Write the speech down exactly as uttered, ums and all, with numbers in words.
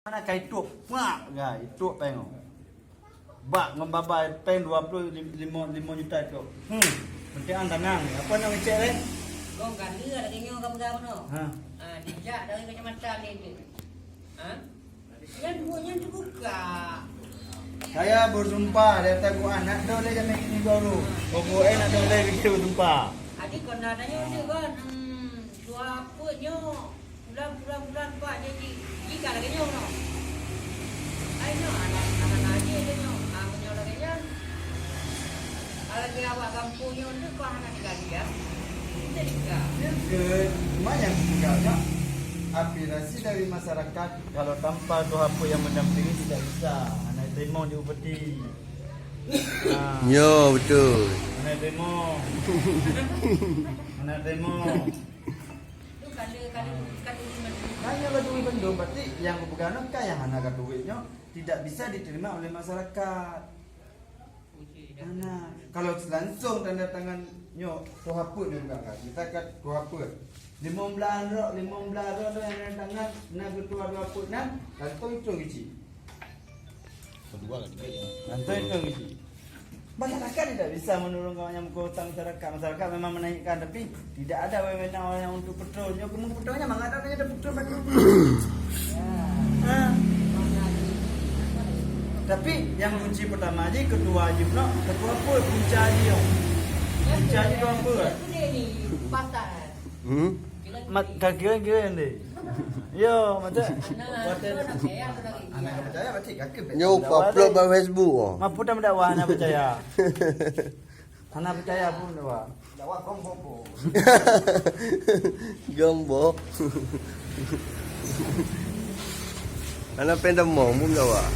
Mana kai tuek, puak gai tuek péng. Bak ngon baba péng dua puluh lima, lima juta tuek. Hmm, penting an tanang. Apa nak ngecek leh? Gong ganda lagèe nyoe ka peugah meunoe. Ha. Ah, dijak dari kacamata dia tu. Ha? Nyan buet nyan teubuka. Saya bersumpah di atas Quran, nak dong lé jamé gini baru. Pokok eh nak dong lé bikin bersumpah. Adik kau nak tanya dia kan, hmm, dua apa nyoe? Bulan, bulan, bulan, Pak, jadi jika lagi nyoe, no. Ai nyoe, anak, anak lagi dia nyoe. Ah, nyoe lagi nyan. Kalau di awak kampung nyoe tu, kau hana tinggal dia. Kita tinggal. Ya, ke, cuma yang tinggalnya aspirasi dari masyarakat. Kalau tanpa tu apa yang mendampingi tidak bisa. Hana terima di upeti. Ha. Yo, betul. Hana terima. Hana terima. Kan nyoe ka turi bandum, berarti nyang geupeugah nyoe ka nyang hana ka turi nyoe tidak bisa diterima oleh masyarakat. Hana. Kalau langsung tanda tangan nyoe, tuha peuet nyoe bukan kan? Kita kan tuha peuet. Limong blah droe, limong blah droe tu nyang tanda tangan, na ketua tuha peuet nyan, langsung itu gici. Kedua lah tiga ya. Langsung itu gici. Masyarakat tidak bisa menurunkan orang yang berhutang masyarakat. Masyarakat memang menaikkan, tapi tidak ada wewenang orang yang untuk petrol. Nyoe keumu petrolnya mangat ada ada petrol batu. Ha. Tapi yang kunci pertama ji ketua ji pula, ketua apa punca ji yo? Punca ji ketua apa? Hmm? Mat, ka kira-kira ni. Yo, macam. Anak percaya berarti. Nyoe upload bak Facebook oh. Mapu dah mendakwah anak percaya. Anak percaya pun dakwah. Dakwah gombo. Gombo. Anak pendam mau pun dakwah.